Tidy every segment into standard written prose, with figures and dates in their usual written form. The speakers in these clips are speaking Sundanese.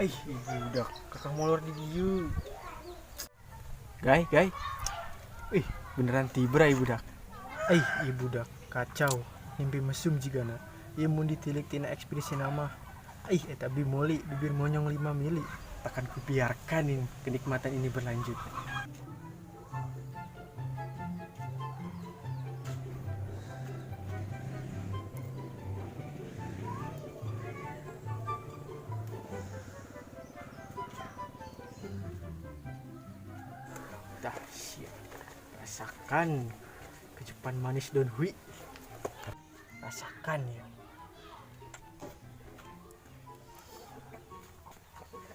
Ih, budak kakak molor di dieu. Gay, gay. Ih, beneran tibra ieu budak. Ih, ieu budak kacau. Mimpi mesum jigana. Ieu mun ditilik tina ekspedisi nama. Ih, eta bimoli bibir monyong 5 mili. Takkan kubiarkan ini kenikmatan ini berlanjut. Dahsyat. Rasakan kecupan manis Don Hui. Rasakan ya.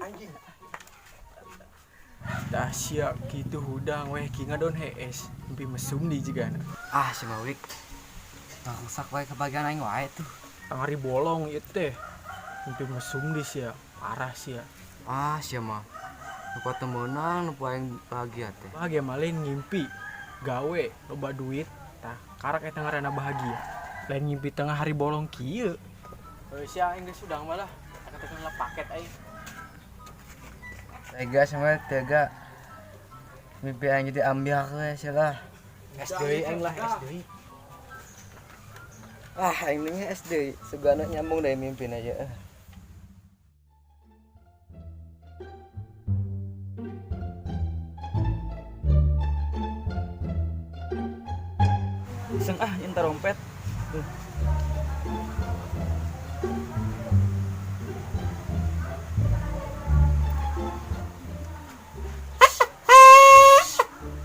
Anjing. Dahsyat kitu hudang weh kinga don hees. Mimpi mesum di jigana. Ah, si Mawik. Rusak wae kebagian aing wae tuh. Tangari bolong ieu teh. Mimpi mesum di sia. Parah sia. Ah, sia mah. Nu teu meunang, nu aing bahagia teh. Bahagia malin ngimpi gawe loba duit tah karak eta ngaranna bahagia. Lain ngimpi tengah hari bolong kieu. Heuh sia aing geus hudang malah. Katakan lah paket aing. Tega sama tega. Mimpi aing jadi ambiar we sia lah. Es deui aing lah, es deui. Ah, aing nih es deui. Sugana nyambung deui mimpina aja. Iseng ah yang trompet.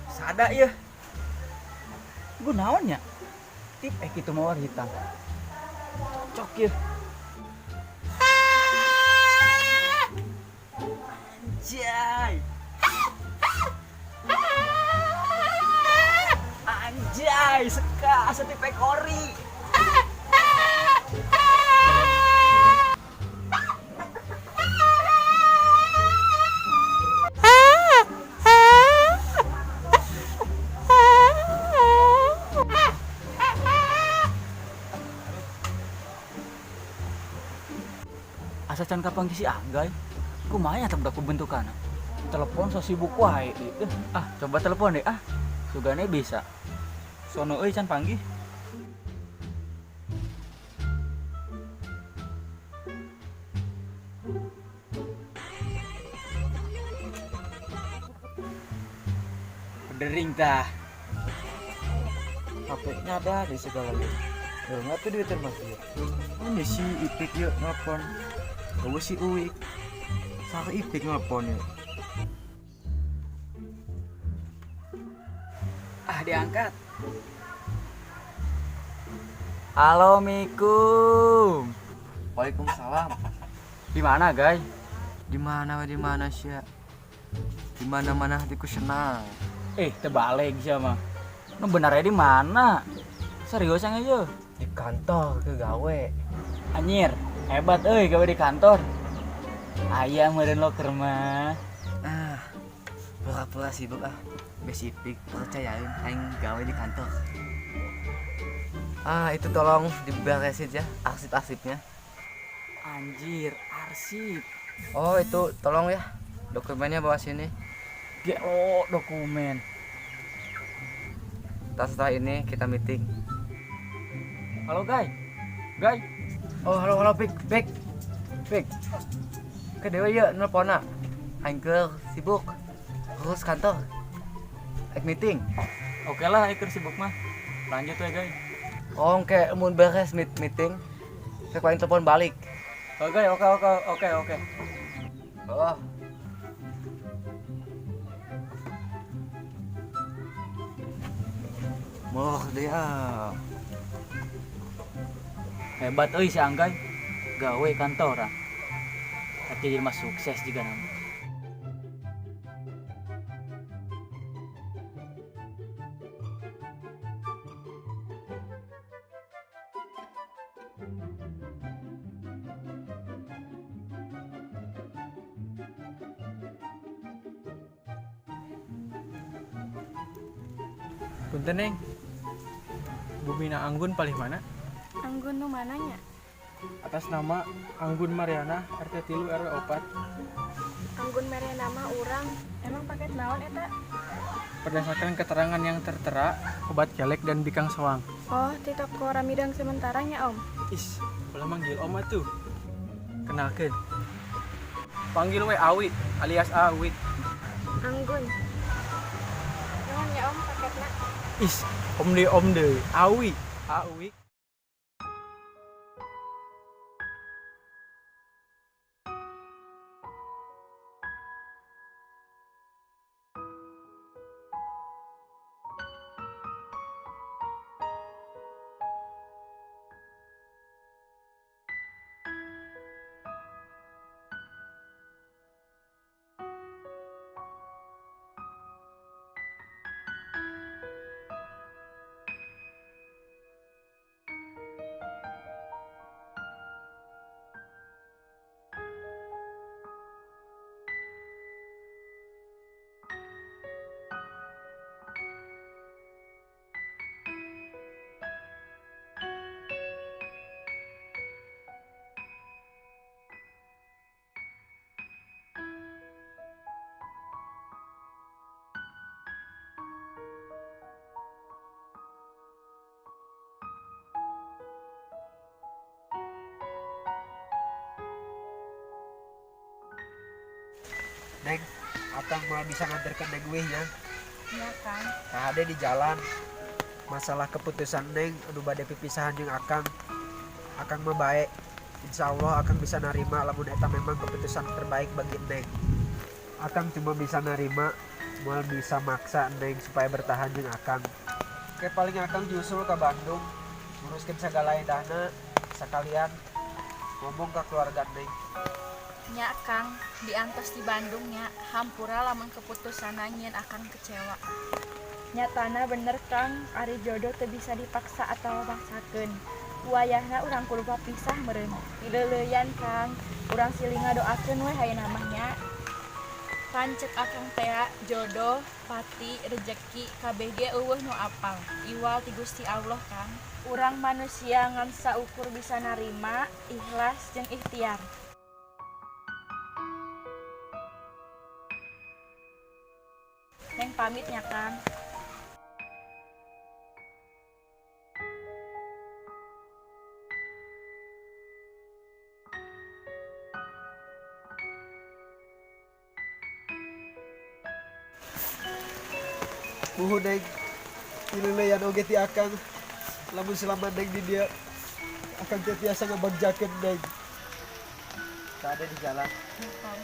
Sada ya. Gue naonnya? Tip kitu mawar hitam. Cocok ya. Anjay. Anjay, seka asa tipe kori. Asa can kapanggih si Anggai. Kumaha nya teh budak pembentukan. Telepon so sibuk wae deui. Ah, coba telepon deh ah. Sugane bisa. Sono euy can panggih. Berdering tah. HP-nya ada di segala yuk. Loh, nggak tuh duit masih. Ini si Ipik yuk nelpon. Oh si Uwik. Salah Ipik nelpon yuk. Ah, diangkat. Halo Mikum. Waalaikumsalam. Di mana, guys? Di mana di mana sih? Di mana-mana hatiku senang. Terbalik sih mah. Nu benernya di mana? Serius yang aja? Di kantor ke gawe. Anjir, hebat euy gawe di kantor. Ayah meureun loker mah. Ah, pura-pura sibuk ah. Bes Ipik percayain aing gawe di kantor. Ah, itu tolong diberesin ya arsip-arsipnya. Anjir, arsip. Oh, itu tolong ya. Dokumennya bawa sini. Gelo dokumen. Setelah ini kita meeting. Halo, Guy. Guy. Oh, halo halo Pik, Pik. Pik. Ke dewe ya nelponna. Aing keur sibuk. Terus kantor. Aing meeting. Oke lah, aing keur sibuk mah. Lanjut ya, Guy. Oh, oke, mun beres meeting, saya paling telepon balik. Oke, oke, oke, oke, oke. Oh. Moh dia. Hebat euy si Anggai. Gawe kantoran. Tapi jadi mah sukses juga nama. Punten, Neng. Bumina Anggun palih mana? Anggun nu mananya? Atas nama Anggun Mariana, RT 3 RW 4. Anggun Mariana mah urang. Emang paket naon eta? Berdasarkan keterangan yang tertera, obat kelek dan bikang soang. Oh, di toko Ramidang sementara nya, Om. Is, ulah manggil om atuh. Kenalkeun. Panggil we Awi alias Awi. Anggun. Nuhun ya, Om, paketna. Is, om deui om deui. Awi, Awi. Neng, akang moal bisa nganterkeun Neng weh nya. Nya, Kang. Kahade di jalan. Masalah keputusan Neng anu bade pipisahan jeung akang. Akang mah bae. Insya Allah akang bisa narima lamun eta memang keputusan terbaik bagi Neng. Akang cuma bisa narima, moal bisa maksa Neng supaya bertahan jeung akang. Oke, paling akang nyusul ke Bandung, nguruskeun segala edahna, sekalian ngomong ke keluarga Neng. Nya Kang, diantos di Bandung nya, hampura lamun keputusanna nyieun akang kecewa. Nyatana bener Kang, ari jodoh teu bisa dipaksa atau paksakeun. Wayahna urang kudu papisah meureun. Dileuleyan Kang, urang silih ngadoakeun we ayeuna mah nya. Pan cek akang tea, jodoh, pati, rejeki, kabeh ge euweuh nu apal. Iwal ti Gusti Allah Kang. Urang manusia ngan saukur bisa narima, ikhlas jeung ikhtiar. Neng pamit nya Kang. Muhun Neng, dileuleyan oge ti akang. Lamun selama Neng di dieu, akang teh tiasa ngabagjakeun Neng. Kahade di jalan. Nya Kang.